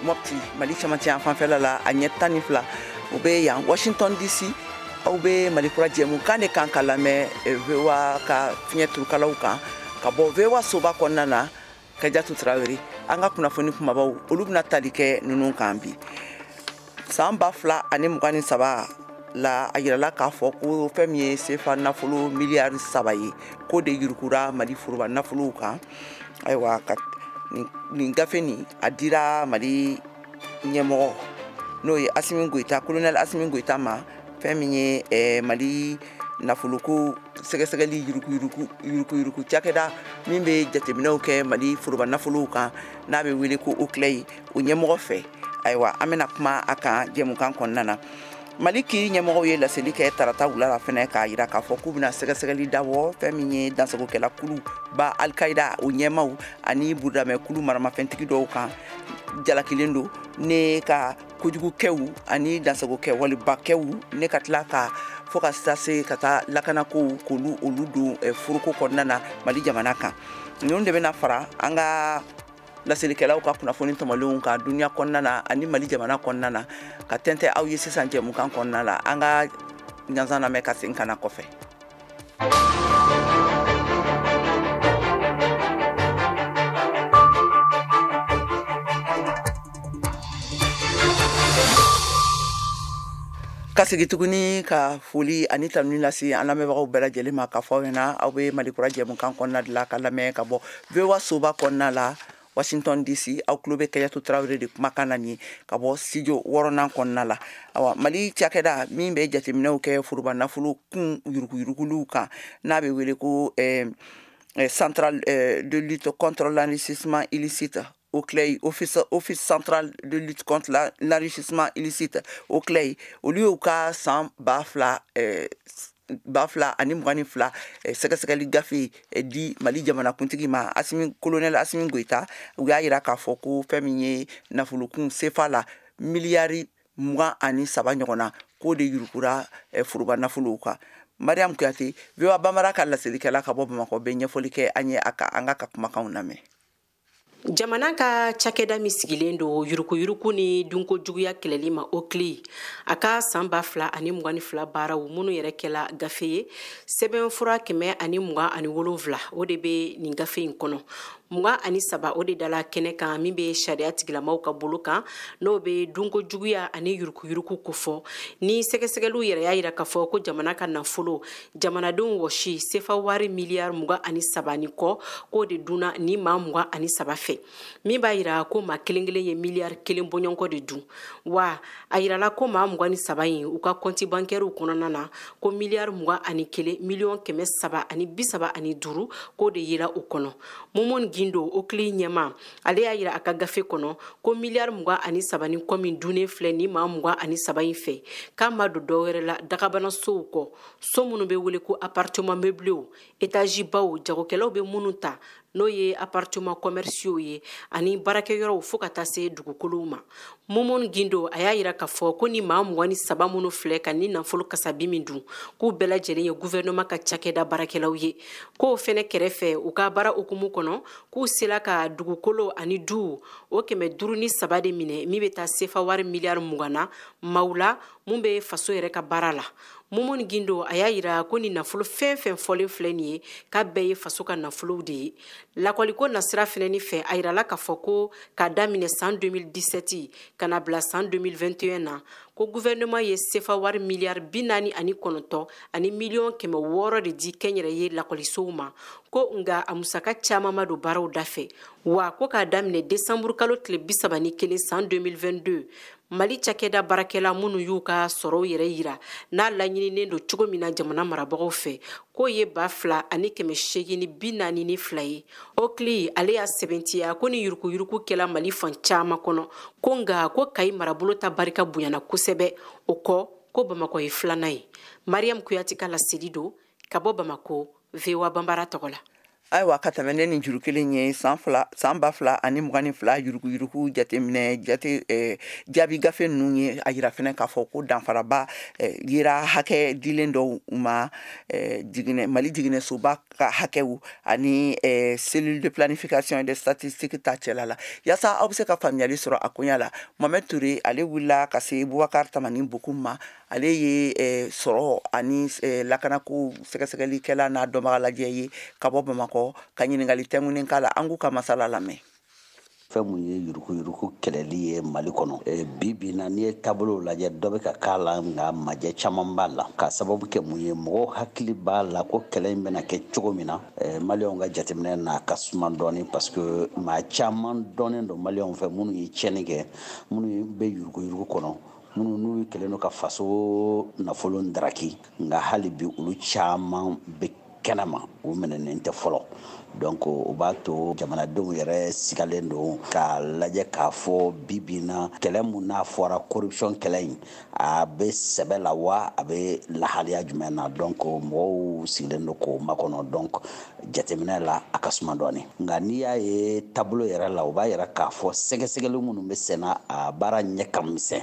Mopti, Mali cɛmancɛ yan fanfɛla la, a ɲɛ 12 o bɛ yan Washington DC. Aw bɛ Mali Kura jɛmukan de kan ka lamɛn VOA ka fiɲɛ turukalaw kan ka bɔ VOA soba kɔnɔna na. Kajatu Tarawele, an ka kunnafoni kumabaw olu bɛna tali kɛ ninnu kan bi. San 2023 la, a yirala k'a fɔ ko fɛn min ye sefa nafolo miliyari 3 ye, k'o de yurugura Mali foroba nafolow kan. Ayiwa, ka nin gafe nin a dira Mali ɲɛmɔgɔ, n'o ye Asimi Goyita, colonel Asimi Goyita ma, fɛn min ye Mali nafoloko sɛgɛsɛgɛli yuruguyurugu yuruguyurugu cakɛda min bɛ jateminɛw kɛ Mali foroba nafolow kan, n'a bɛ wele ko OCLEI, o ɲɛmɔgɔ fɛ. Ayiwa, an bɛna kuma a kan jɛmukan kɔnɔna na. Mali kiiri ɲɛmɔgɔw ye laseli kɛ tarata wula la fɛnɛ, k'a yira k'a fɔ k'u bɛna sɛgɛsɛgɛli dabɔ fɛn min ye dansagokɛla kulu ba Alikayida o ɲɛmaw ani burudamɛkulu maramafɛntigi dɔw kan, jalakilen don ne ka kojugukɛw ani dansagokɛwalebakɛw, ne ka tila ka fo ka taa se ka taa lakanakow k'olu olu don foroko kɔnɔna na Mali jamana kan. Ninnu de bɛna fara an ka laselikɛlaw ka kunnafoni tɔmɔlenw kan duniya kɔnɔna na ani Mali jamana kɔnɔna na, ka tɛntɛ aw ye sisan jɛmukan kɔnɔna la. An ka ɲansan lamɛn ka segin ka na kɔfɛ. Ka segi tuguni ka foli ani tanuni lase an lamɛnbagaw bɛɛ lajɛlen ma, ka fɔ aw ɲɛna aw bɛ Mali Kura jɛmukan kɔnɔna de la ka lamɛn ka bɔ VOA soba kɔnɔna la, Washington DC. Aw tulo bɛ Kajatu Tarawele de kumakan na nin ka bɔ studio wɔɔrɔnan kɔnɔna la. Awa, Mali cakɛda min bɛ jateminɛw kɛ foroba nafolo kun yuruguyuruguliw kan, n'a bɛ wele ko centrale de lutte contre l'enrichissement illicite, OCLEI, office central de lutte contre l'enrichissement illicite, OCLEI, olu y'u ka san 2022 sɛgɛsɛgɛli gafe di Mali jamanakuntigi ma, Asimi, colonel Asimi Goyita. U y'a yira k'a fɔ ko fɛn min ye nafolokun sefa la miliyari 23 ɲɔgɔn na, k'o de yurugura foroba nafolow kan. Mariam Kuyate, VOA Bambara ka laselikɛla ka bɔ Bamakɔ, bɛ ɲɛfɔli kɛ an ye a kan. An ka kumakanw lamɛn. Jamana ka cakɛda min sigilen don yuruguyurugu ni dunko juguya kɛlɛli ma, OCLEI, a ka san 2022 baaraw minnu yɛrɛ kɛla gafe ye, sɛbɛnfura 127, o de bɛ nin gafe in kɔnɔ. 23, o de dala kɛnɛ kan min bɛ sariya tigilamaw ka bolo kan, n'o bɛ dunko juguya ani yuruguyurugu kofɔ. Ni sɛgɛsɛgɛliw yɛrɛ y'a yira k'a fɔ ko jamana ka nafolo, jamanadenw wɔsi sefa wari miliyari 23 ni kɔ, k'o de dunna ni maa 23 fɛ, min b'a yira ko maa kelen kelen ye miliyari 1 bɔɲɔgɔnkɔ de dun. Wa a yirala ko maa 23 in, u ka compte bancaire kɔnɔna na, ko miliyari 21 miliyɔn 335, k'o de yera o kɔnɔ. Mumuni Gindo, OCLEI ɲɛma, ale y'a yira a ka gafe kɔnɔ ko miliyari 23 ni kɔ min dunnen filɛ ni maa 23 in fɛ, k'a ma don dɔwɛrɛ la dagabana sow kɔ, so minnu bɛ wele ko appartement meublé, étage baw, jagokɛlaw bɛ minnu ta, n'o ye appartement commerciaux ye, ani baarakɛyɔrɔw, fo ka taa se dugukolow ma. Mumuni Gindo a y'a yira k'a fɔ ko ni maa 23 minnu filɛ ka ni nafolo kasabi min dun, k'u bɛɛ lajɛlen ye gouvernement ka cakɛda baarakɛlaw ye. K'o fɛnɛ kɛrɛfɛ, u ka baara hukumu kɔnɔ, k'u sela ka dugukolo ani duw o 503 de minɛ, min bɛ taa sefa wari miliyari 20 na maaw la mun bɛ faso yɛrɛ ka baara la. Mumuni Gindo a y'a yira ko ni nafolo fɛn fɛn fɔlen filɛ nin ye, k'a bɛɛ ye faso ka nafolow de ye. Lakɔliko nasira fɛnɛni fɛ, a yirala k'a fɔ ko k'a daminɛ san 2017 ka na bila san 2021 na, ko gouvernement ye sefa wari miliyari 49 ani miliyɔn 600 de di kɛnyɛrɛye lakɔlisow ma, ko nka a musaka caman ma don baaraw da fɛ. Wa ko k'a daminɛ desanburu kalo tile 31 san 2022, Mali cakɛda baarakɛla minnu y'u ka sɔrɔw yɛrɛ yira n'a laɲininen don cogo min na jamana marabagaw fɛ, k'o ye 2842 ye. OCLEI ale y'a sɛbɛntiya ko ni yuruguyurugu kɛla Mali fan caman kɔnɔ, ko nka ko Kayi marabolo ta barika bonyana kosɛbɛ, o kɔ ko Bamakɔ ye filanan ye. Mariam Kuyate ka laseli don ka bɔ Bamako, VOA Bambara tɔgɔ la. Ayiwa, ka tɛmɛ ne ni juru kelen ye, san fila, san 2022 yuruguyurugu jateminɛ jate jaabi gafe ninnu ye a yira fɛnɛ k'a fɔ ko danfaraba yera hakɛ dilen dɔw ma, jiginɛ Mali jiginɛsoba ka hakɛw ani Cellule de planification et de statistique ta cɛla la. Yaasa aw bɛ se ka faamuyali sɔrɔ a koɲa la, Mohamed Touré, ale wulila ka se Bubakar Tamani Bokum ma. Ale ye sɔrɔ ani lakanako sɛgɛsɛgɛlikɛla n'a dɔnbaga lajɛ ye ka bɔ Bamakɔ, ka ɲininkali tɛnkunnen k'a la. An k'u ka masala lamɛn. Fɛn mun ye yuruguyurugu kɛlɛli ye Mali kɔnɔ bi bi na, n'i ye taabolo lajɛ, dɔ bɛ ka k'a la, nka majɛ caman b'a la. Ka sababu kɛ mun ye? Mɔgɔw hakili b'a la ko kɛlɛ in bɛna kɛ cogo min na, Maliyɛnw ka jateminɛ n'a ka suma dɔɔni, parce que maa caman dɔnnen don Maliyɛnw fɛ, minnu ye tiɲɛni kɛ, minnu bɛ yuruguyurugu kɔnɔ, minnu n'u kɛlen don ka faso nafolo daraki. Nka hali bi, olu caman bɛ kɛnɛma, u minɛnen tɛ fɔlɔ. Donc o b'a to jamanadenw yɛrɛ sigalen don k'a lajɛ k'a fɔ bi bi na, kɛlɛ mun n'a fɔra corruption kɛlɛ in, a bɛ sɛbɛ la wa, a bɛ lahaliya jumɛn na? Donc mɔgɔw sigilen don k'o makɔnɔ. Donc jateminɛ la, a ka suma dɔɔni. Nka n'i y'a ye taabolo yɛrɛ la, o b'a yira k'a fɔ sɛgɛsɛgɛli minnu bɛ senna, a baara ɲɛ ka misɛn.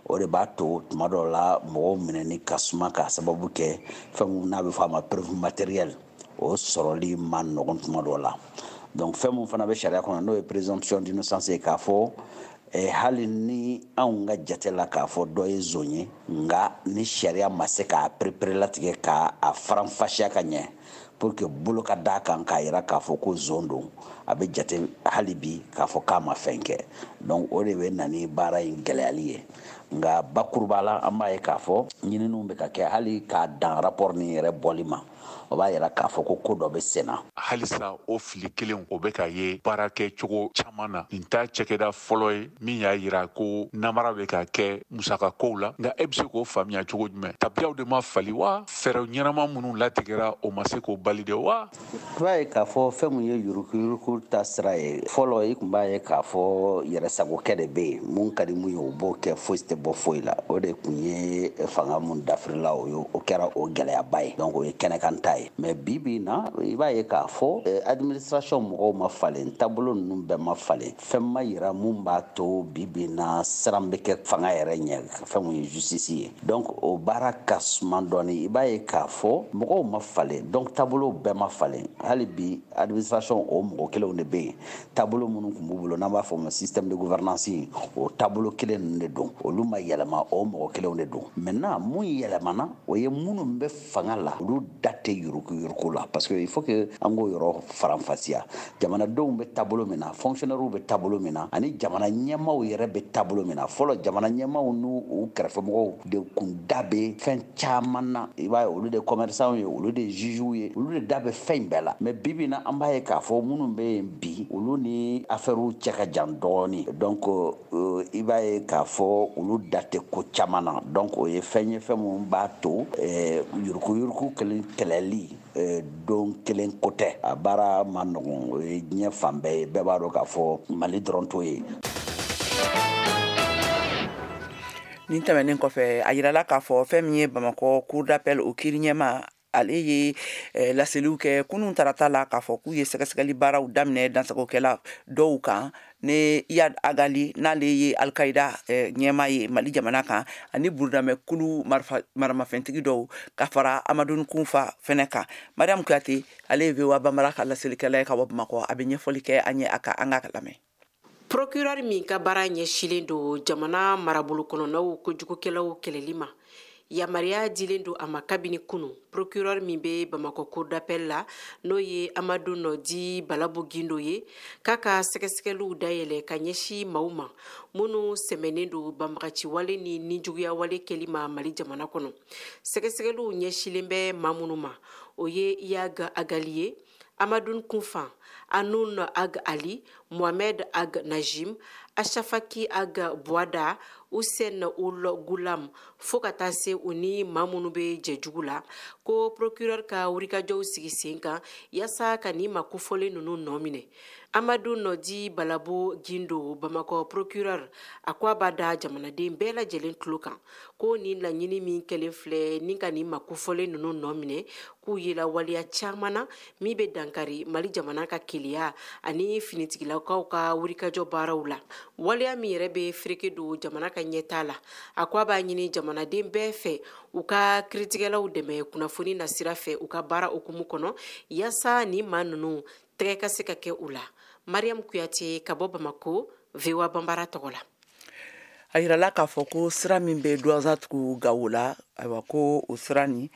O de b'a to tuma dɔw la, mɔgɔw minɛni ka suma, k'a sababu kɛ fɛn mun n'a bɛ fɔ a ma preuve matérielle, o sɔrɔli ma nɔgɔn tuma dɔw la. Donc fɛn mun fana bɛ sariya kɔnɔ, n'o ye présomption d'innocence ye, k'a fɔ hali ni anw ka jate la k'a fɔ dɔ ye zon ye, nka ni sariya ma se k'a perepere k'a faranfasiya ka ɲɛ pour que bolo ka d'a kan k'a yira k'a fɔ ko zon don, a bɛ jate hali bi k'a fɔ k'a ma fɛn kɛ. Donc o de bɛ na ni baara in gɛlɛyali ye. Nka bakuruba la, an b'a ye k'a fɔ ɲininiw bɛ ka kɛ. Hali k'a dan rapport nin yɛrɛ bɔli ma, o b'a yira k'a fɔ ko ko dɔ bɛ sen na. Halisa o fili kelen o bɛ ka ye baara kɛcogo caman na. Nin t'a cɛkɛda fɔlɔ ye min y'a yira ko namara bɛ ka kɛ musakakow la. Nka e bɛ se k'o faamuya cogo jumɛn? Tabiyaw de ma fali wa, fɛɛrɛ ɲɛnama minnu latigɛra, o ma se k'o bali de wa? I b'a ye k'a fɔ fɛn mun ye yuruguyurugu ta sira ye, fɔlɔ i tun b'a ye k'a fɔ yɛrɛsagokɛ de bɛ yen. Mun ka di mun ye, o b'o kɛ, foyi tɛ bɔ foyi la. O de tun ye fanga mun dafirila, o ye o kɛra o gɛlɛyaba ye. Donc o ye kɛnɛkan ta ye. Mais bi bi na, i b'a ye k'a fɔ administration mɔgɔw ma falen, taabolo ninnu bɛɛ ma falen, fɛn ma yira mun b'a to bi bi na siran bɛ kɛ fanga yɛrɛ ɲɛ, fɛn mun ye justice ye. Donc o baara ka suma dɔɔni. I b'a ye k'a fɔ mɔgɔw ma falen, donc taabolo bɛɛ ma falen. Hali bi, administration o mɔgɔ kelenw de bɛ yen. Taabolo minnu tun b'u bolo, n'an b'a fɔ o ma système de gouvernance, o taabolo kelen ninnu de don, olu ma yɛlɛma, o mɔgɔ kelenw de don. Maintenant mun yɛlɛmana? O ye minnu bɛ fanga la, olu da tɛ yuruguyurugu la, parce que il faut que an k'o yɔrɔ faranfasiya. Jamanadenw bɛ taabolo min na, fonctionnaires bɛ taabolo min na, ani jamana ɲɛmaaw yɛrɛ bɛ taabolo min na, fɔlɔ jamana ɲɛmaaw n'u u kɛrɛfɛmɔgɔw de kun da bɛ fɛn caman na. I b'a ye, olu de commerçants ye, olu de juges ye, olu de da bɛ fɛn bɛɛ la. Mais bi bi na, an b'a ye k'a fɔ minnu bɛ yen bi, olu ni affaires cɛ ka jan dɔɔni. Donc i b'a ye k'a fɔ olu da tɛ ko caman na. Donc o ye fɛn ye, fɛn mun b'a to yuruguyurugu kelen kɛlɛli, don kelen ko tɛ, a baara ma nɔgɔn. O ye diɲɛ fan bɛɛ ye, bɛɛ b'a dɔn k'a fɔ Mali dɔrɔn t'o ye. Nin tɛmɛnen kɔfɛ, a yirala k'a fɔ fɛn min ye Bamakɔ cour d'appel, o kiiri ɲɛma, ale ye laseliw kɛ kunun tarata la k'a fɔ k'u ye sɛgɛsɛgɛli baaraw daminɛ dansagokɛla dɔw kan, ni Iyad Agali, n'ale ye Alkaïda ɲɛma ye Mali jamana kan, ani burudamɛ kulu maramafɛntigi dɔw, ka fara Amadou Kunfa fɛnɛ kan. Mariam Kuyate, ale ye VOA Bambara ka laselikɛla ye ka bɔ Bamakɔ, a bɛ ɲɛfɔli kɛ an ye a ka an ka lamɛn. Procureur min ka baara ɲɛsilen don jamana marabolo kɔnɔnaw kojugukɛlaw kɛlɛli ma, yamaruya dilen don a ma kabini kunu. Procureur min bɛ Bamakɔ cour d'appel la, n'o ye Amadu Nɔdi Balabu Gindo ye, k'a ka sɛgɛsɛgɛliw dayɛlɛ ka ɲɛsin maaw ma minnu sɛmɛnen don banbagaciwale ni nijuguyawale kɛli ma Mali jamana kɔnɔ. Sɛgɛsɛgɛliw ɲɛsilen bɛ maa minnu ma, o ye Iyad Agali ye, Amadou Kounfan, Anoun Ag Ali, Mohamed Ag Najim, Achafaki Ag Bouada, Hussein Ould Goulam fo ka taa se u ni maa minnu bɛ jɛjugu la, ko procureur ka wulikajɔw sigi sen kan yaasa ka nin maa kofɔlen ninnu nɔ minɛ. Amadu Nɔdi Balabo Gindo, Bamakɔ procureur, a ko a b'a da jamanaden bɛɛ lajɛlen tulo kan ko nin laɲini min kɛlen filɛ ni ka nin maa kofɔlen ninnu nɔ minɛ, k'u yela waleya caman na min bɛ dankari Mali jamana ka keleya ani finitigilakaw ka wulikajɔ baaraw la, waleya min yɛrɛ bɛ fereke don jamana ka ɲɛtaa la. A ko a b'a ɲini jamanaden bɛɛ fɛ u ka kiiritigɛlaw dɛmɛ kunnafoni na sira fɛ u ka baara hukumu kɔnɔ yaasa nin maa ninnu tɛgɛ ka se ka kɛ u la. Mariam Kuyate ka bɔ Bamako, VOA Banbara tɔgɔ la. A yirala k'a fɔ ko sira min bɛ Douentza tugu Gawo la, ayiwa, ko o sira nin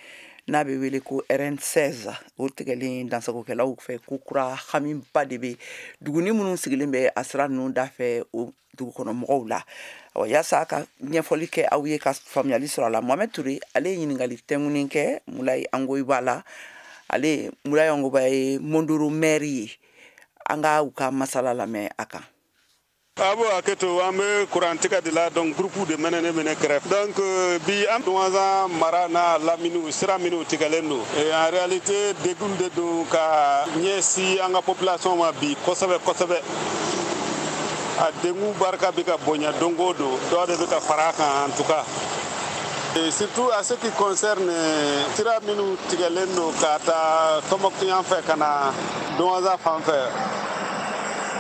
n'a bɛ wele ko RN16, o tigɛlen dansagokɛlaw fɛ ko kura, hamiba de bɛ duguni minnu sigilen bɛ a sira ninnu da fɛ, o dugukɔnɔmɔgɔw la. Yaasa ka ɲɛfɔli kɛ aw ye ka faamuyali sɔrɔ a la, Mohamed Touré, ale ye ɲininkali tɛnkunnen kɛ Mulayi Angoyiba la. Ale Mulayi Angoyiba ye Mondoro maire ye. An ka u ka masala lamɛn a kan. A b'o hakɛ to, an bɛ kurantigɛ de la, donc groupe de mɛnɛ ne minɛ kɛrɛfɛ. Donc bi an Douentza mara n'a laminiw, sira minnu tigɛlen don, en réalité degun de don ka ɲɛsin an ka population ma bi kosɛbɛ kosɛbɛ. A degun barika bɛ ka bonya don o don, dɔ de bɛ ka fara a kan en tout cas. Et surtout à ce qui concerne sira minnu tigɛlen don ka taa Tɔnbɔkutu yan fɛ ka na Douentza fan fɛ,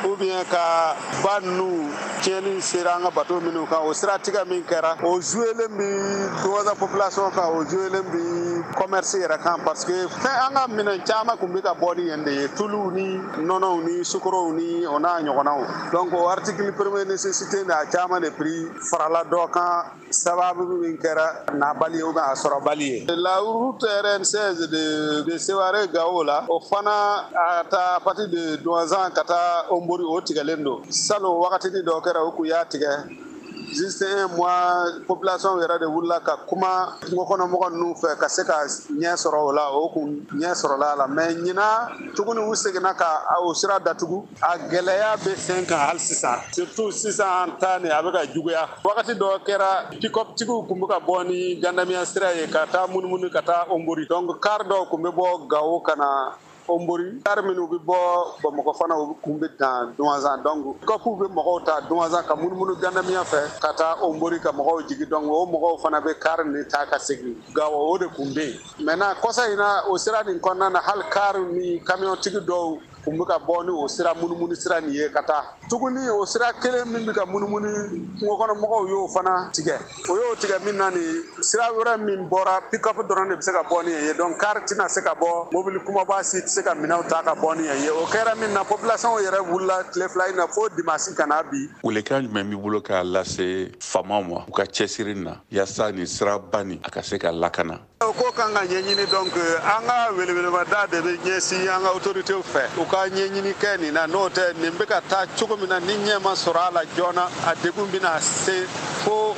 ou bien ka ba ninnu tiɲɛni sera an ka bateau minnu kan, o siratigɛ min kɛra, o jouelen bi Douentza population kan, o jouelen bi commerce yɛrɛ kan, parce que fɛn an ka minɛn caman kun bɛ ka bɔ ni yen de ye, tuluw ni nɔnɔw ni sukorow ni o n'a ɲɔgɔnnaw. Donc o article première nécessité n'a caman de prix farala dɔ kan, sababu min kɛra nabali ye ou bien a sɔrɔbali ye. La route RN16 de Sévaré Gao la, o fana a ta à partir de Douentza ka taa Hombori, o tigɛlen don. Salon wagatini dɔ kɛra, o kun y'a tigɛ juste un mois, population yɛrɛ de wulila ka kuma kungo kɔnɔmɔgɔ ninnu fɛ ka se ka ɲɛ sɔrɔ o la, o kun ɲɛ sɔrɔla a la. Mais ɲinan tuguni, u seginna ka o sira datugu. A gɛlɛya bɛ sen kan hali sisan, surtout sisan ta nin a bɛ ka juguya. Wagati dɔ kɛra, pick-up tigiw kun bɛ ka bɔ ni Gandamiya sira ye ka taa munumunu ka taa Hombori. Donc car dɔw kun bɛ bɔ Gawo ka na Hombori, car minnu bɛ bɔ Bamakɔ fana, u kun bɛ dan Douentza. Donc pick-up bɛ mɔgɔw ta Douentza ka munumunu Gandamiya fɛ ka taa Hombori ka mɔgɔw jigin. Donc o mɔgɔw fana bɛ car nin ta ka segin Gawo, o de kun bɛ yen. Maintenant kɔsa in na, o sira nin kɔnɔna na, hali car ni camion tigi dɔw kun bɛ ka bɔ ni o sira munumunu sira nin ye ka taa tuguni. O sira kelen min bɛ ka munumunu, kungo kɔnɔ mɔgɔw y'o fana tigɛ. O y'o tigɛ min na, nin sira wɛrɛ min bɔra, pick-up dɔrɔn de bɛ se ka bɔ ni yen ye. Donc car tɛna se ka bɔ, mobili kumaba si tɛ se ka minɛnw ta ka bɔ ni yen ye. O kɛra min na, population yɛrɛ wulila tile 2 in na fo dimanche ka na bi. Welekan jumɛn b'i bolo k'a lase faamaw ma u ka cɛsiri na yaasa nin siraba nin a ka se ka lakana? O ko kan ka ɲɛɲini. Donc an ka welewelemada de bɛ ɲɛsin an ka autorités fɛ, u ka ɲɛɲini kɛ nin na. N'o tɛ, nin bɛ ka taa cogo min na, ni ɲɛ ma sɔrɔ a la joona, a degun bɛna se fo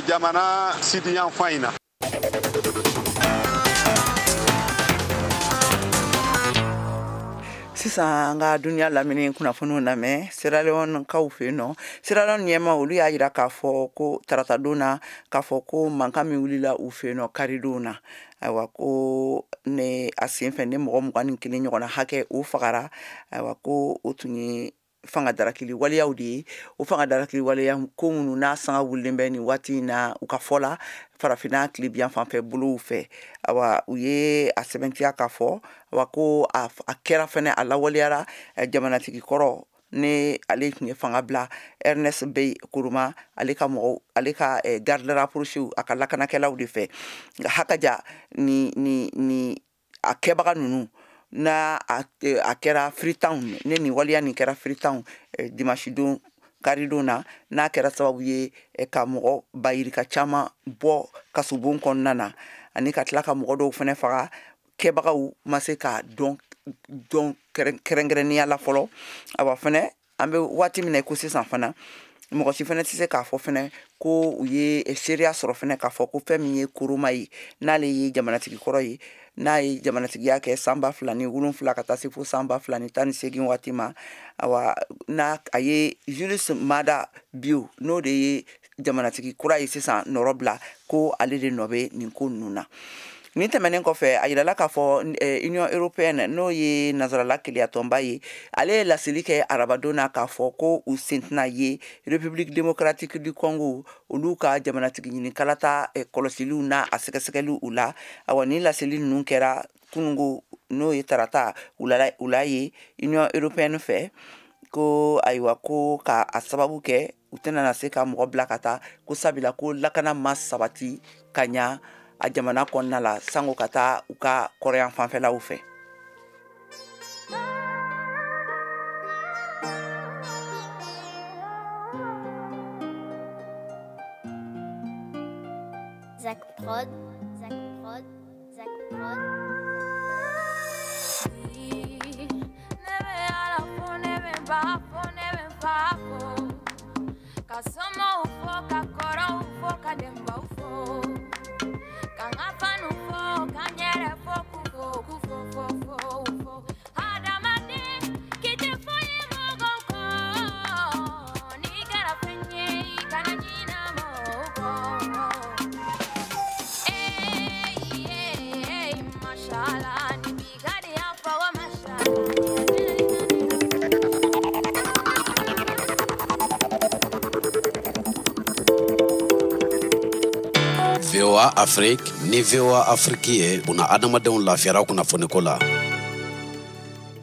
jamana sidiyanfan in na. Sisan an ka duniya lamini kunnafoniw lamɛn. Sierra Leone kaw fɛ yen nɔ, Sierra Leone ɲɛma, olu y'a yira k'a fɔ ko taratadon na, k'a fɔ ko mankan min wulila u fɛ yen nɔ karidon na, ayiwa, ko ne a sen fɛ ne mɔgɔ 21 ɲɔgɔnna hakɛ o fagara. Ayiwa, ko o tun ye fanga darakili waleyaw de ye. O fanga darakili waleya ko minnu n'a sanga wulilen bɛ nin waati in na, u ka fɔ la, farafinna tilebiyan fanfɛ bolow fɛ. Awa, u ye a sɛbɛntiya k'a fɔ, awa, ko a kɛra fɛnɛ, a lawaleyara jamanatigi kɔrɔ ne ale tun ye fanga bila, Ernest Bai Koroma, ale ka mɔgɔw, ale ka garde rapproché, a ka lakanakɛlaw de fɛ. Nka hakaja ni a kɛbaga ninnu n'a a kɛra Freetown, ne nin waleya nin kɛra Freetown dimanche don, karidon na, n'a kɛra sababu ye ka mɔgɔ bayirika caman bɔ kasobon kɔnɔna na ani ka tila ka mɔgɔ dɔw fɛnɛ faga, kɛbagaw ma se k'a dɔn kɛrɛnkɛrɛnnenya la fɔlɔ. Awa, fɛnɛ an bɛ waati min na i ko sisan fana, mɔgɔ si fɛnɛ tɛ se k'a fɔ fɛnɛ ko u ye seereya sɔrɔ fɛnɛ k'a fɔ ko fɛn min ye Koroma ye, n'ale ye jamanatigi kɔrɔ ye, n'a ye jamanatigiya kɛ san 2007 ka taa se fo san 2018 waati ma, awa, n'a a ye Julius Maada Bio, n'o de ye jamanatigi kura ye sisan nɔrɔ bila ko ale de nɔ bɛ nin ko ninnu na. Nin tɛmɛnen kɔfɛ, a yirala k'a fɔ Union européenne, n'o ye nansarala keleyatɔnba ye, ale ye laseli kɛ arabadon na k'a fɔ ko u sen tɛna ye République démocratique du Congo olu ka jamanatigi ɲini kalata kɔlɔsiliw n'a a sɛgɛsɛgɛliw u la. Awa, nin laseli ninnu kɛra kunungo, n'o ye tarata wula ye, Union européenne fɛ, ko ayiwa, ko ka a sababu kɛ u tɛna na se ka mɔgɔ bila ka taa, ko sabula ko lakana ma sabati ka ɲa a jamana kɔnɔna la, sango ka taa u ka kɔrɔyan fanfɛlaw fɛ. Zach Prod, Zach Prod, Zach Prod. Ne bɛ Ala fo, ne bɛ n ba fo, ne bɛ n fa fo, ka somɔgɔw fo, ka kɔrɔw fo, ka denbaw fo, ka n ka fanu fo, ka n yɛrɛ fo, k'u fo, k'u fo fo fo fo. Hadamaden k'i tɛ foyi mɔgɔw kɔ, n'i kɛra fɛn ye, i kana ɲinɛ mɔgɔw kɔ. Ee mashallah, ni bi ka di yan fɔ ko mashallah. VOA Afrique ni VOA Afrique ye buna adamadenw lafiyara kunnafoniko la.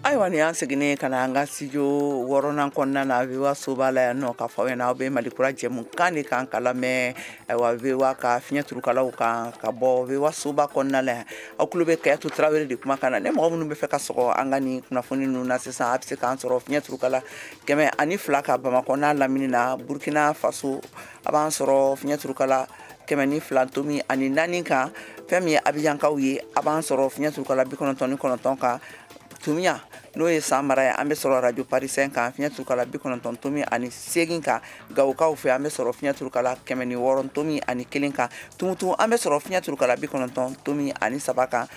Ayiwa, nin y'an seginnen ka na an ka studio wɔɔrɔnan kɔnɔna na VOA soba la yan nɔ, k'a fɔ aw ɲɛna aw bɛ Mali kura jɛmukan de kan ka lamɛn, ayiwa, VOA ka fiɲɛ turukalaw kan ka bɔ VOA soba kɔnɔna la yan. Aw tulo bɛ Kayatu Tarawele de kuma kan na. Ne mɔgɔ minnu bɛ fɛ ka sɔgɔ an ka nin kunnafoni ninnu na sisan, a bɛ se k'an sɔrɔ fiɲɛ turukala 102 kan Bamakɔ n'a lamini na. Burkina Faso, a b'an sɔrɔ fiɲɛ turukala 102.4 kan. Fɛn min ye Abijankaw ye, a b'an sɔrɔ fiɲɛ turukala 99 kan. Tumiya, n'o ye San mara ye, an bɛ sɔrɔ Radio Parisien kan fiɲɛ turukala 90.8 kan. Gawokaw fɛ, an bɛ sɔrɔ fiɲɛ turukala 106.1 kan. Tumutu, an bɛ sɔrɔ fiɲɛ turukala 90.3 kan.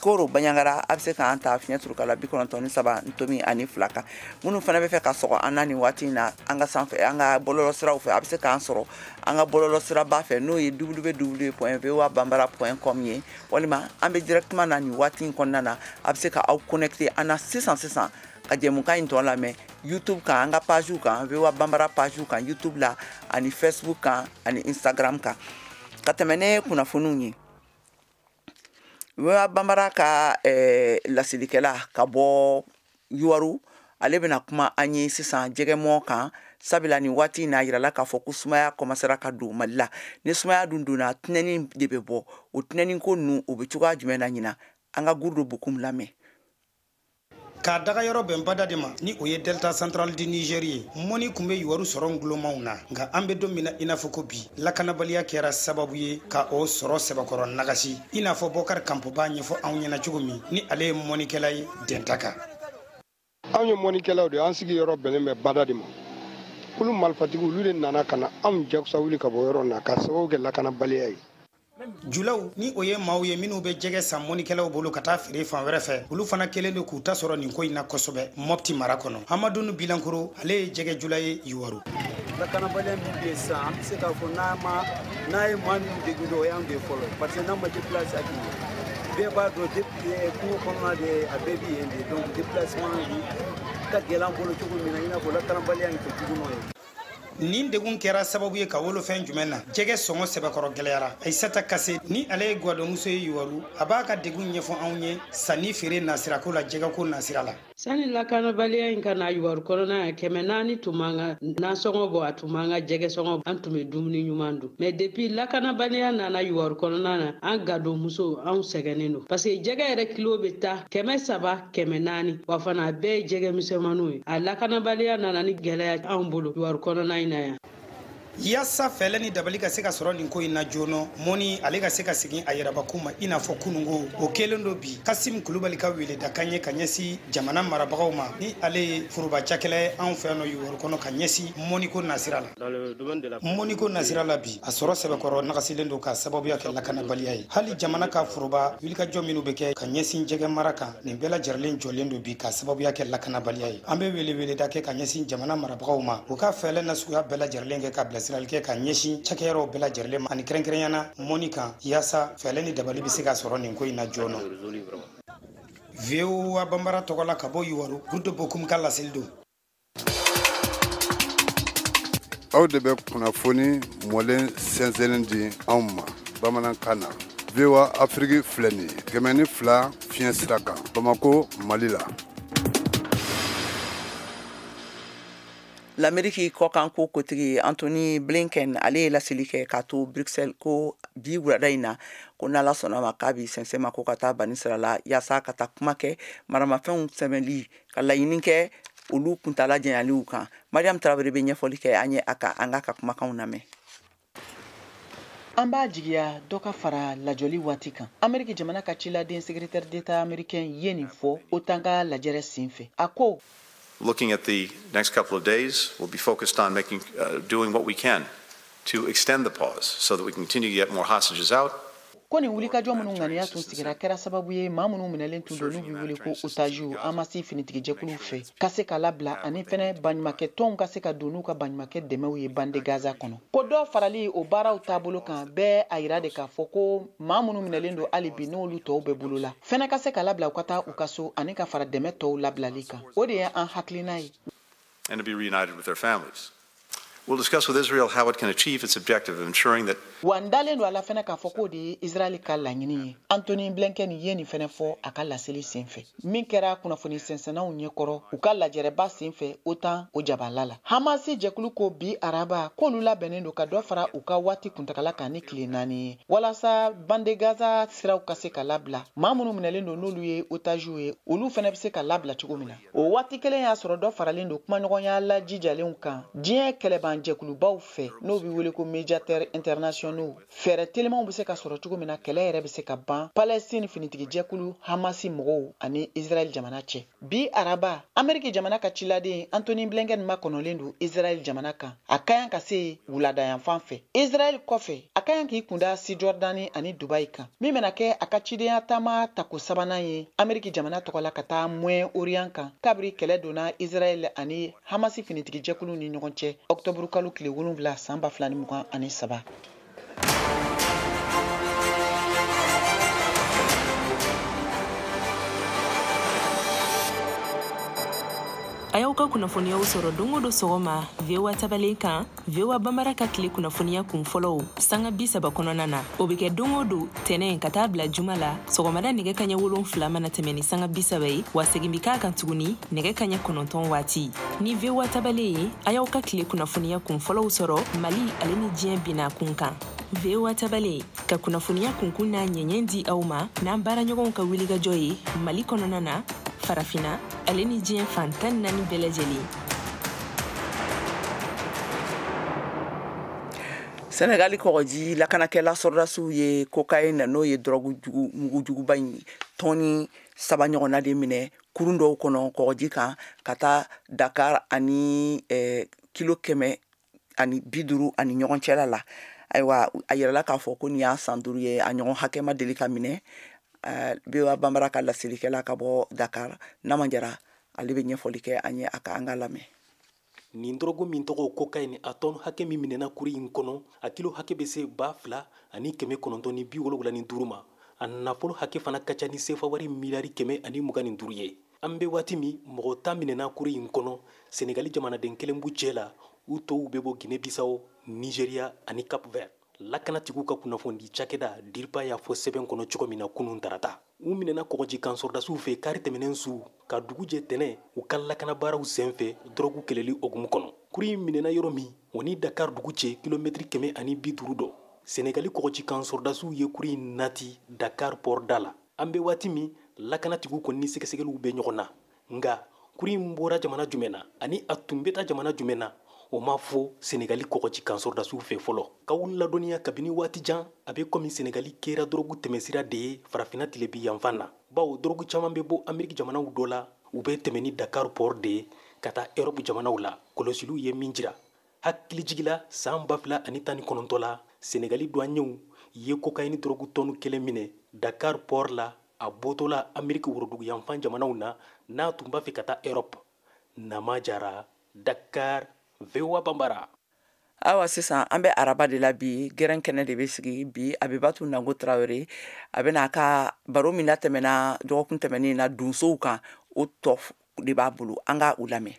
Koro Baɲangara, a bɛ se k'an ta fiɲɛ turukala 93.2 kan. Minnu fana bɛ fɛ ka sɔgɔ an na nin waati in na, an ka sanfɛ, an ka bɔlɔlɔsiraw fɛ, a bɛ se k'an sɔrɔ an ka bɔlɔlɔsiraba fɛ, n'o ye www.voabambara.com ye, walima an bɛ directement na nin waati in kɔnɔna na. A bɛ se ka aw connecter an na sisan sisan ka jɛmukan in tɔ lamɛn YouTube kan, an ka page kan, VOA Bambara page kan YouTube la, ani Facebook kan, ani Instagram kan. Ka tɛmɛ ne kunnafoniw ye, VOA Bambara ka lasilikɛla ka bɔ Yuwaru, ale bɛna kuma an ye sisan jɛgɛmɔ kan, sabula nin waati in na, a yirala k'a fɔ ko sumaya kɔmasera ka don Mali la. Ni sumaya dun donna, tɛnɛni de bɛ bɔ. O tɛnɛni ko ninnu, o bɛ cogoya jumɛn na ɲina? An ka Gurudo Bokum lamɛn. K'a daga yɔrɔ bɛn bada de ma, ni o ye Delta central du Niger ye, mɔni tun bɛ Yuwaru sɔrɔ ngulomaw na. Nka an bɛ don min na, i n'a fɔ ko bi, lakanabaliya kɛra sababu ye ka o sɔrɔ sɛbɛkɔrɔ nagasi, i n'a fɔ Bɔkari Kanpo b'a ɲɛfɔ anw ɲɛna cogo min, ni ale ye mɔnikɛla ye Dɛntaka. Anw ye mɔnikɛlaw de ye. An sigi yɔrɔ bɛnnen bɛ bada de ma. Olu marifatigiw, olu de nana ka na anw jagosa wuli ka bɔ yɔrɔ na ka sababu kɛ lakanabaliya ye. Julaw, ni o ye maaw ye minnu bɛ jɛgɛ san mɔnikɛlaw bolo ka taa feere fan wɛrɛ fɛ, olu fana kɛlen don k'u ta sɔrɔ nin ko in na kosɛbɛ Mɔpti mara kɔnɔ. Hamadunu Bilankoro, ale ye jɛgɛ jula ye Yuwaru. Lakanabaliya min bɛ yen sisan, an bɛ se k'a fɔ n'a ma n'a ye maa min degun dɔn, o y'an de ye fɔlɔ, parce que n'an ma déplacer, a bɛɛ b'a dɔn kungo kɔnɔna de, a bɛɛ bɛ yen de. Donc déplacement ka gɛlɛn an bolo cogo min na, i n'a fɔ lakanabaliya in tɛ juguman ye. Nin degun kɛra sababu ye ka wolofɛn jumɛn na? Jɛgɛ sɔngɔ sɛbɛkɔrɔ gɛlɛyara. Ayisata Kase, ni ale ye gwadonmuso ye Yuwaru, a b'a ka degun ɲɛfɔ anw ye sanni feere nasirako la, jɛgɛko nasira la. Sani lakanabaliya in ka na Yuwaru kɔnɔna yan, 400 tun b'an ka nasɔngɔ bɔ, a tun b'an ka jɛgɛ sɔngɔ, an tun bɛ dumuni ɲuman dun. Mais depuis lakanabaliya nana Yuwaru kɔnɔna na, an gadonmuso, anw sɛgɛnnen don, parce que jɛgɛ yɛrɛ kilo bɛ taa 300, 400, wa fana a bɛɛ ye jɛgɛ misɛnmaninw ye. A lakanabaliya nana ni gɛlɛya anw bolo Yuwaru kɔnɔna in na yan. Yaasa fɛɛlɛ ni dabali ka se ka sɔrɔ nin ko in na joona, mɔni ale ka se ka segin a yɛrɛbakun ma i n'a fɔ kunungo, o kɛlen don bi Kasim Kulubali ka weledakan ye ka ɲɛsin jamana marabagaw ma, ni ale ye foroba cakɛla ye anw fɛ yan nɔ Yuwaru kɔnɔ, ka ɲɛsin mɔniko nasira la. Mɔniko nasira la bi, a sɔrɔ sɛbɛkɔrɔ nagasilen don k'a sababuya kɛ lakanabaliya ye. Hali jamana ka foroba wulikajɔ minnu bɛ kɛ ka ɲɛsin jɛgɛ mara kan, nin bɛɛ lajɛlen jɔlen don bi k'a sababuya kɛ lakanabaliya ye. An bɛ weleweleda kɛ ka ɲɛsin jamana marabagaw ma, u ka fɛɛlɛ nasuguya bɛɛ lajɛlen kɛ ka bila bilasirali kɛ ka ɲɛsin cakɛyɔrɔw bɛɛ lajɛlen ma ani kɛrɛnkɛrɛnya na mɔni kan, yaasa fɛɛrɛ ni dabali bɛ se ka sɔrɔ nin ko in na joona. VOA Bambara tɔgɔ la ka bɔ Yuwaru, Gurudo Bokum ka laseli don. Aw de bɛ kunnafoni mɔlen sɛnsɛnnen di anw ma bamanankan na. VOA Afrique filɛ nin ye 102 fiɲɛ sira kan Bamako, Mali la. L'Amérique kɔkanko kotigi Antony Blinken, ale ye laseli kɛ k'a to Bruxelles ko bi wulada in na, ko n'Ala sɔnna ma, k'a bi sɛnsɛn ma ko ka taa bani sira la, yaasa ka taa kuma kɛ maramafɛnw sɛmɛli ka laɲini kɛ olu kuntala janyaliw kan. Mariam Tarawele bɛ ɲɛfɔli kɛ an ye a ka an k'a ka kumakanw lamɛn. An b'a jigiya dɔ ka fara lajɔli waati kan. Ameriki jamana ka ciladen secrétaire d'État américain ye nin fɔ OTAN ka lajɛrɛ senfɛ. A ko: Looking at the next couple of days, we'll be focused on doing what we can to extend the pause so that we can continue to get more hostages out. Ko nin wulikajɔ minnu ŋaniya tun sigira kɛra sababu ye, maa minnu minɛlen tun don, n'u bɛ wele ko otages Hamasi finitigijɛkuluw fɛ, ka se ka labila, ani fɛnɛ baɲumakɛ tɔnw ka se ka don n'u ka baɲumakɛ dɛmɛw ye bande Gaza kɔnɔ. Ko dɔ farali o baaraw taabolo kan bɛɛ a yira de k'a fɔ ko maa minnu minɛlen don hali bi, n'olu tɔw bɛ bolo la, fɛnɛ ka se ka labila u ka taa u ka so, ani ka fara dɛmɛ tɔw labilali kan. O de ye an hakilina ye. And to be reunited with their families. We'll discuss with Israel how it can achieve its objective of ensuring that. Wa n dalen don a la fɛnɛ k'a fɔ k'o de ye Israɛl ka laɲini ye. Antony Blinken ye nin fɛnɛ fɔ a ka laseli senfɛ min kɛra kunnafoni sɛnsɛnnaw ɲɛkɔrɔ u ka lajɛrɛba senfɛ OTAN o jabala la. Hamasi jɛkulu ko bi araba k'olu labɛnnen don ka dɔ fara u ka waati kuntagala kan ni tile 4 ye, walasa bande Gaza siraw ka se ka labila, maa minnu minɛlen don n'olu ye otages ye, olu fɛnɛ bɛ se ka labila cogo min na. O waati kelen y'a sɔrɔ dɔ faralen don kumaɲɔgɔnya lajijalenw kan diɲɛ kɛlɛban jɛkulubaw fɛ, n'o bɛ wele ko médiateurs internationaux. Fɛɛrɛ telimanw bɛ se ka sɔrɔ cogo min na, kɛlɛ yɛrɛ bɛ se ka ban Palestine finitigijɛkulu Hamasi mɔgɔw ani Israël jamana cɛ. Bi araba, Ameriki jamana ka ciladen Antony Blinken makɔnɔlen don Israël jamana kan. A ka kan ka se wuladayanfan fɛ Israël kɔfɛ, a ka kan k'i kunda Cisjordanie ani Dubai kan, min bɛna kɛ a ka cidenya taama tako sabanan ye Ameriki jamana tɔgɔ la ka taa Moyen-Orient kan, kabiri kɛlɛ donna Israël ani Hamasi finitigijɛkulu ni ɲɔgɔn cɛ octobre kalo tile 7 san 2023. A y'aw ka kunnafoniyaw sɔrɔ don o don sɔgɔma VOA tabalen kan, VOA Bambara ka tile kunnafoniya kun fɔlɔw sanga 30 kɔnɔna na. O bɛ kɛ don o don tɛnɛ ka taa bila juma la sɔgɔmada nɛgɛ kaɲɛ 7 mana tɛmɛ ni sanga 30 ye, wa segin bɛ k'a kan tuguni nɛgɛ kaɲɛ 9 waati. Ni VOA tabalen ye, a y'aw ka tile kunnafoniya kun fɔlɔw sɔrɔ Mali ale ni diɲɛ binna kun kan. VOA tabalen ka kunnafoniya kunkun n'a ɲɛɲɛ di aw ma n'an baaraɲɔgɔnw ka wulikajɔ ye Mali kɔnɔna na, Farafina ale ni diɲɛ fan 14 bɛɛ lajɛlen. Senegali kɔgɔji lakanakɛla sɔrɔdasiw ye cocaïne, n'o ye dɔrɔgu jugu mugujuguba in, tɔni 3 ɲɔgɔnna de minɛ kurun dɔw kɔnɔ kɔgɔji kan ka taa Dakar ani kilo 150 ani ɲɔgɔn cɛla la. Ayiwa, a yirala k'a fɔ ko nin y'a san 5 ye, a ɲɔgɔn hakɛ ma deli ka minɛ. VOA Bambara ka laselikɛla ka bɔ Dakar, Nama Jara, ale bɛ ɲɛfɔli kɛ an ye a ka an ka lamɛn. Nin dɔrɔgu min tɔgɔ cocaïne, a tɔn hakɛ min minɛna kuru in kɔnɔ, a kilo hakɛ bɛ se 2975 ma. A nafolo hakɛ fana ka ca ni sefa wari miliyari 125 ye. An bɛ waati min, mɔgɔ 10 minɛna kuru in kɔnɔ, Senegali jamanaden kelen b'u cɛ la, u tɔw bɛ bɔ Guinée-Bissau, Nigeria ani Cap-Vert. Lakanatigiw ka kunnafoni cakɛda DIRPA y'a fɔ sɛbɛn kɔnɔ cogo min na kunun tarata. U minɛna kɔgɔji kan sɔrɔdasiw fɛ kari tɛmɛnen su ka dugu jɛ tɛnɛ u ka lakanabaaraw senfɛ dɔrɔgu kɛlɛli hokumu kɔnɔ. Kuru in minɛna yɔrɔ min, o ni Dakar dugu cɛ kilomɛtiri 150 dɔ. Senegali kɔgɔji kan sɔrɔdasiw ye kuru in nati Dakar port da la. An bɛ waati min, lakanatigiw kɔni ni sɛgɛsɛgɛliw bɛ ɲɔgɔn na. Nka kuru in bɔra jamana jumɛn na ani a tun bɛ taa jamana jumɛn na, o ma fɔ Senegali kɔgɔji kan sɔrɔdasiw fɛ fɔlɔ. K'aw ladɔnniya kabini waati jan, a bɛ komi Senegali kɛra dɔrɔgu tɛmɛsira de ye farafinna tilebi yanfan na. Bawo dɔrɔgu caman bɛ bɔ Ameriki jamanaw dɔ la, u bɛ tɛmɛ ni Dakar port de ye ka taa Europe jamanaw la. Kɔlɔsiliw ye min jira, hakilijigila san 2019 la, Senegali douaniers ye cocaïne dɔrɔgu tɔnu 1 minɛ Dakar port la, a bɔtɔ la Ameriki worodugu yanfan jamanaw na, n'a tun b'a fɛ ka taa Europe. Nama Jara, Dakar, VOA Bambara. Awa sisan an bɛ araba de la bi, gɛrɛn kɛnɛ de bɛ sigi bi. Abibatu Nango Tarawele a bɛna a ka baro min latɛmɛna dɔgɔkun tɛmɛnen na donsow kan, o tɔ de b'a bolo, an ka u lamɛn.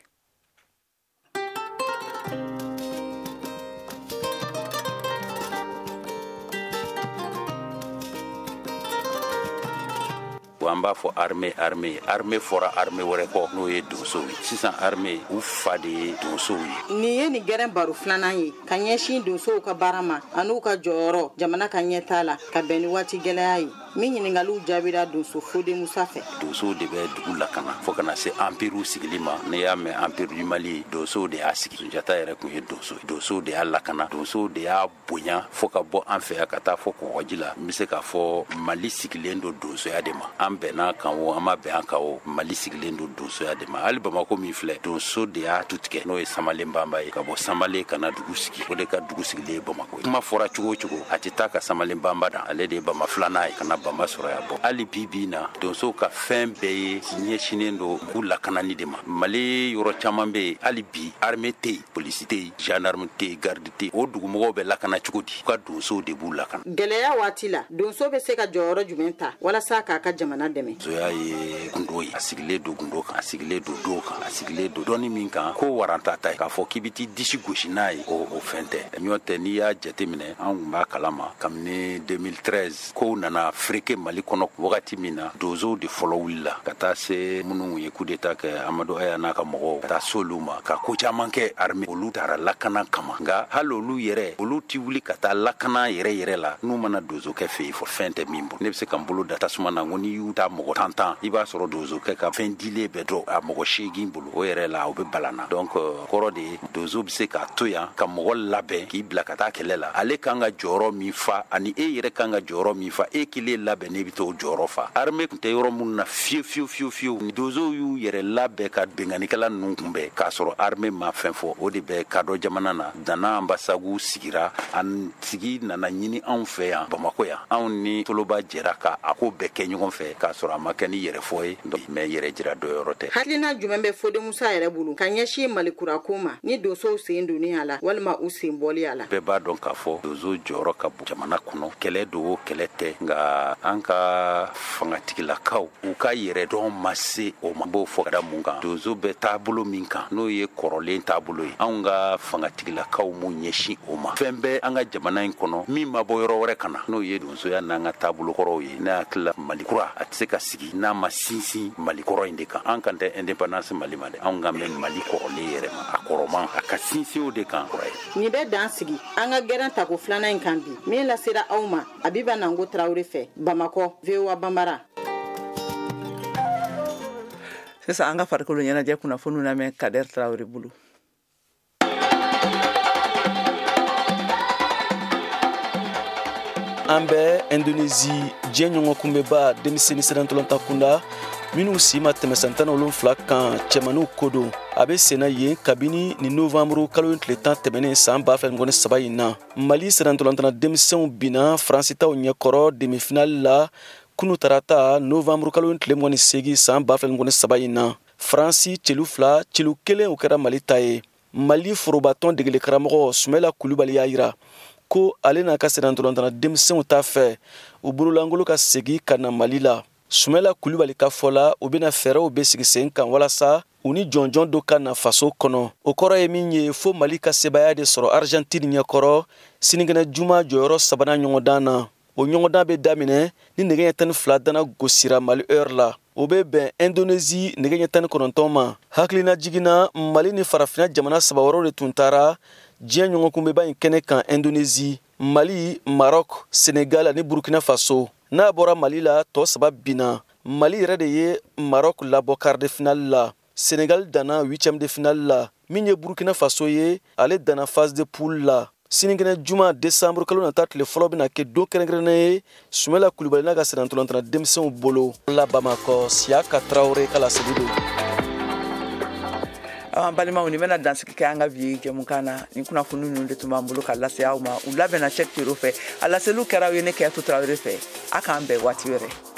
An b'a fɔ armée, armée, armée fɔra armée wɛrɛ kɔ, n'o ye donsow ye. Sisan armée, u fa de ye donsow ye. Nin ye nin gɛrɛn baro filanan ye ka ɲɛsin donsow ka baara ma an'u ka jɔyɔrɔ jamana ka ɲɛtaa la, ka bɛn ni waati gɛlɛya ye min ɲininkaliw jaabira donso Fode Musa fɛ. Donsow de bɛ dugu lakana fo kana se empire sigili ma. N'i y'a mɛn empire du Mali, donsow de y'a sigi. Sunjata yɛrɛ tun ye donso, donsow de y'a lakana, donsow de y'a bonya fo ka bɔ an fɛ yan ka taa fo kɔgɔji la. N bɛ se k'a fɔ Mali sigilen don donsoya de ma. An bɛnna kan o, an ma bɛn an kan o, Mali sigilen don donsoya de ma. Hali Bamako min filɛ, donso de y'a tu tigɛ, n'o ye Samalen Banba ye, ka bɔ Samalen ka na dugu sigi. O de ka dugu sigilen ye Bamako ye. Kuma fɔra cogo o cogo, a tɛ taa ka Samalen Banba dan, ale de ye Bama filanan ye ka na Bama sɔrɔ yan. Bɔ hali bi bi in na, donsow ka fɛn bɛɛ ye ɲɛsinnen don k'u lakanani de ma. Mali yɔrɔ caman bɛ yen hali bi, armée tɛ yen, polisi tɛ yen, gendarme tɛ yen, garde tɛ yen. O dugumɔgɔw bɛ lakana cogo di? U ka donsow de b'u lakana. Gɛlɛya waati la, donso bɛ se ka jɔyɔrɔ jumɛn ta walasa k'a ka jamana dɛmɛ? Donsoya ye gundo ye, a sigilen don gundo kan, a sigilen don do kan, a sigilen don dɔnni min kan, ko waranta ta ye. K'a fɔ k'i bɛ t'i disi gosi n'a ye, o fɛn tɛ. Ɲɔ tɛ, n'i y'a jateminɛ, an tun b'a kalama kabini 2013 kow nana fereke Mali kɔnɔ wagati min na, donsow de fɔlɔ wulila ka taa se minnu ye coup d'état kɛ, Amadu Aya n'a ka mɔgɔw, ka taa s'olu ma ka ko caman kɛ. Armée olu taara lakana kama, nka hali olu yɛrɛ, olu ti wuli ka taa lakana yɛrɛ yɛrɛ la n'u mana donsokɛ fɛ yen fɔ fɛn tɛ min bolo. Ne bɛ se ka n bolo da tasuma na, ko n'i y'u ta mɔgɔ 10 i b'a sɔrɔ donsokɛ ka fɛn dilen bɛ dɔ a mɔgɔ 8 bolo, o yɛrɛ la o bɛ balana. Donc kɔrɔ de ye, donso bɛ se k'a to yan ka mɔgɔ labɛn k'i bila ka taa kɛlɛ la. Ale kan ka jɔyɔrɔ min fa ani e yɛrɛ kan ka jɔyɔrɔ min fa, e kelen labɛn ne bɛ t'o jɔyɔrɔ fa. Armée tun tɛ yɔrɔ minnu na fiyewu fiyewu fiyewu fiyewu, donsow y'u yɛrɛ labɛn ka binkannikɛla ninnu kunbɛn k'a sɔrɔ armée ma fɛn fɔ. O de bɛ kadɔ jamana na. Dana Ambasagu sigira, an sigi nana ɲini anw fɛ yan Bamakɔ yan. Anw ni Toloba jɛra ka a ko bɛɛ kɛ ɲɔgɔn fɛ k'a sɔrɔ a ma kɛ ni yɛrɛfɔ ye, mais yɛrɛ jira dɔ yɔrɔ tɛ. Hakilina jumɛn bɛ Fode Musa yɛrɛ bolo ka ɲɛsin Mali kura ko ma ni donsow sen donni a la walima u sen bɔli a la? Bɛɛ b'a dɔn k'a fɔ donso jɔyɔrɔ ka bon jamana kɔnɔ. Kɛlɛ don o, kɛlɛ tɛ, nka an ka fangatigilakaw, u ka yɛrɛdɔn ma se o ma. N b'o fɔ ka da mun kan? Donso bɛ taabolo min kan, n'o ye kɔrɔlen taabolo ye, anw ka fangatigilakaw m'u ɲɛsin o ma. Fɛn bɛ an ka jamana in kɔnɔ min ma bɔ yɔrɔ wɛrɛ ka na, n'o ye donsoya n'an ka taabolo kɔrɔw ye. Ne hakili la, Mali kura a tɛ se ka sigi n'a ma sinsin Mali kɔrɔ in de kan. An kan tɛ indépendance Mali ma dɛ, anw kan bɛ Mali kɔrɔlen yɛrɛ ma, a kɔrɔman, a ka sinsin o de kan kura ye. Nin bɛ dan sigi an ka gɛrɛn tako filanan in kan bi, min lasera aw ma Abiba Nango Tarawele fɛ, Bamakɔ, VOA Banbara. Sisan an ka farikolo ɲɛnajɛ kunnafoniw lamɛn Kader Tarawele bolo. An bɛ Indonésie diɲɛ ɲɔgɔnkunbɛba denmisɛnnin sennantolatan kunda minnu si ma tɛmɛ san 17 kan, cɛmaninw ko don. A bɛ senna yen kabini ni novembre kalo tile 10 tɛmɛnen san 2023 in na. Mali sennantolatan denmisɛnw binna Faransi taw ɲɛkɔrɔ demi-finale la kunu tarata novembre kalo tile 28 san 2023 in na. Faransi celu 2 celu 1 o kɛra Mali ta ye. Mali forobatɔn degeli karamɔgɔ Sumela Kulubali y'a yira ko ale n'a ka sennantolatan denmisɛnw t'a fɛ u bololangolo ka segin ka na Mali la. Sumela Kulubali ka fɔ la, u bɛna fɛɛrɛw bɛ sigi sen kan walasa u ni jɔnjɔn dɔ ka na faso kɔnɔ. O kɔrɔ ye min ye, fo Mali ka sebaaya de sɔrɔ Argentine ɲɛkɔrɔ sinikɛnɛ juma jɔyɔrɔ sabanan ɲɔgɔndan na. O ɲɔgɔndan bɛ daminɛ ni nɛgɛ ɲɛ 12 dana gosira Mali heure la. O bɛ bɛn Indonésie nɛgɛ ɲɛ 19 ma. Hakilina jiginna, Mali ni farafinna jamana 3 wɛrɛw de tun taara diɲɛ ɲɔgɔnkunbɛba in kɛnɛ kan Indonésie: Mali, Maroc, Sénégal ani Burkina Faso. N'a bɔra Mali la, tɔ 3 binna. Mali yɛrɛ de ye Maroc labɔ quart de finale la. Sénégal danna huitième de finale la. Min ye Burkina Faso ye, ale danna phase de poule la. Sinikɛnɛ juma décembre kalo nata tile fɔlɔ bɛna kɛ don kɛrɛnkɛrɛnnen ye Sumela Kulubali n'a ka sennantolatan denmisɛnw bolo. La Bamakɔ, Siyaka Tarawele ka laseli don. An balimaw, nin bɛna dansigi kɛ an ka bi jɛmukan na. Nin kunnafoni ninnu de tun b'an bolo ka lase aw ma. U labɛnna Cheick Tero fɛ, a laseliw kɛra aw ye ne Kɛyatu Tarawele fɛ. A k'an bɛn waati wɛrɛ.